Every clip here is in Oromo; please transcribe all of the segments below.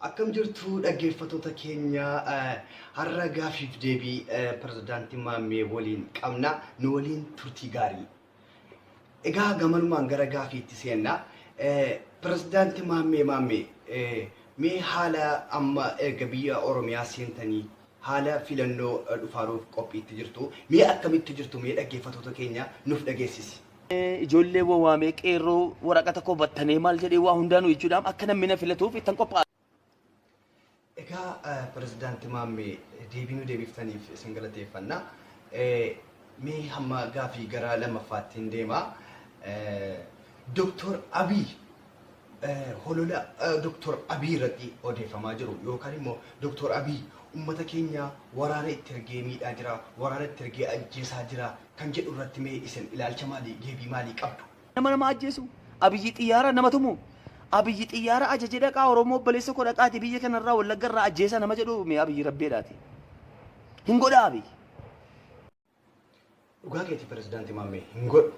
Akkam jirtu dhaggeeffattoota keenya? Har'a gaafiif deebii pirezidaantii Maammee waliin qabna. Nu waliin turtii gaarii. Egaa gamanumaan gara gaafiitti seenna. Pirezidaantii Maammee, mee haala amma erga biyya Oromiyaa seentanii haala filannoo dhufaaruuf qophiitti jirtu. Mee akkamitti jirtu, mee dhaggeeffattoota keenya nuuf dhageessisi. Ijoollee wawaamee, qeerroo waraqata koo battanee maal jedhee waa hundaanuu jechuudhaan akka namni na filatuuf ittan qophaa'a. Egaa pirezidaantii Maammee, deebii nu deebiftaniif isin galateeffanna. Mee hamma gaafii gara lammaffaatti hin deema. Dooktor Abiy, holola Dooktor Abiy irratti odeeffamaa jiru yookaan immoo Dooktor Abiy uummata keenya waraana itti ergee miidhaa jira, waraana itti ergee ajjeesaa jira kan jedhu irratti mee isin ilaalcha maalii, deebii maalii qabdu? Nama nama ajjeesu, Abiyyi xiyyaara nama tumu, Abiyyi xiyyaara ajaje dhaqaa Oromoo obboleessa koo dhaqaati biyya kanarraa, Wallagga irraa ajjeesaa nama jedhu, mee Abiyyi rabbeedhaati. Hin godhaa Abiyyi. Dhugaa keeti pirezidaantii Maammee, hin godhu.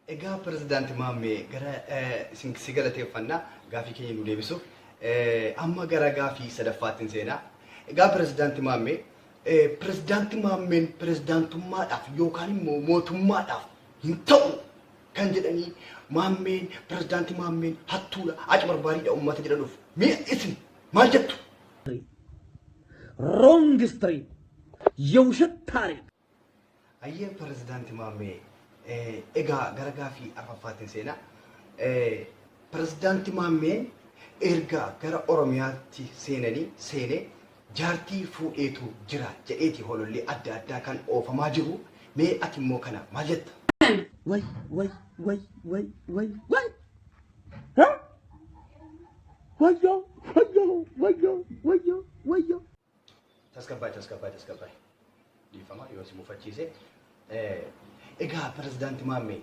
Egaa pirezidaantii Maammee, gara isin si galateeffannaa gaafii keenya nu deebisuuf. Amma gara gaafii sadaffaatti hin seenaa. Egaa pirezidaantii Maammee, pirezidaantii Maammeen pirezidaantummaadhaaf yookaan immoo mootummaadhaaf hin ta'u kan jedhanii, Maammeen, pirezidaantii Maammeen hattuudha, aci barbaariidha uummata jedhanuuf mee isin maal jettu? Wrong history. የውሸት ታሪክ። Ayyee pirezidaantii Maammee, egaa gara gaafii arfaffaatti seenaa. Pirezidaantii Maammeen erga gara Oromiyaatti seenanii seenee jaartii fuudheetu jira jedheeti hololli adda addaa kan oofamaa jiru. Mee ati immoo kana maal jetta? ወይ ወይ ወይ ወይ ወይ ወይ! Huh? ወዮ ወዮ ወዮ ወዮ ወዮ! Tasgabbaay, tasgabbaay, tasgabbaay. Dhiifama yoo si mufachiise. Egaa pirezidaantii Maammee,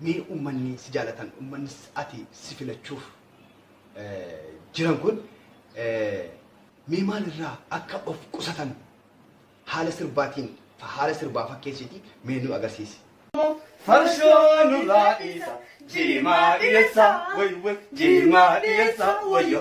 mee uummanni si jaalatan, uummanni ati si filachuuf jiran kun mee maalirraa akka of qusatan haala sirbaatiin, haala sirbaa fakkeessiiti mee nu agarsiisi. Farshoo nurraa dhiisa, jimaa dhiyeessa, way way, jimaa dhiyeessa, wayyo.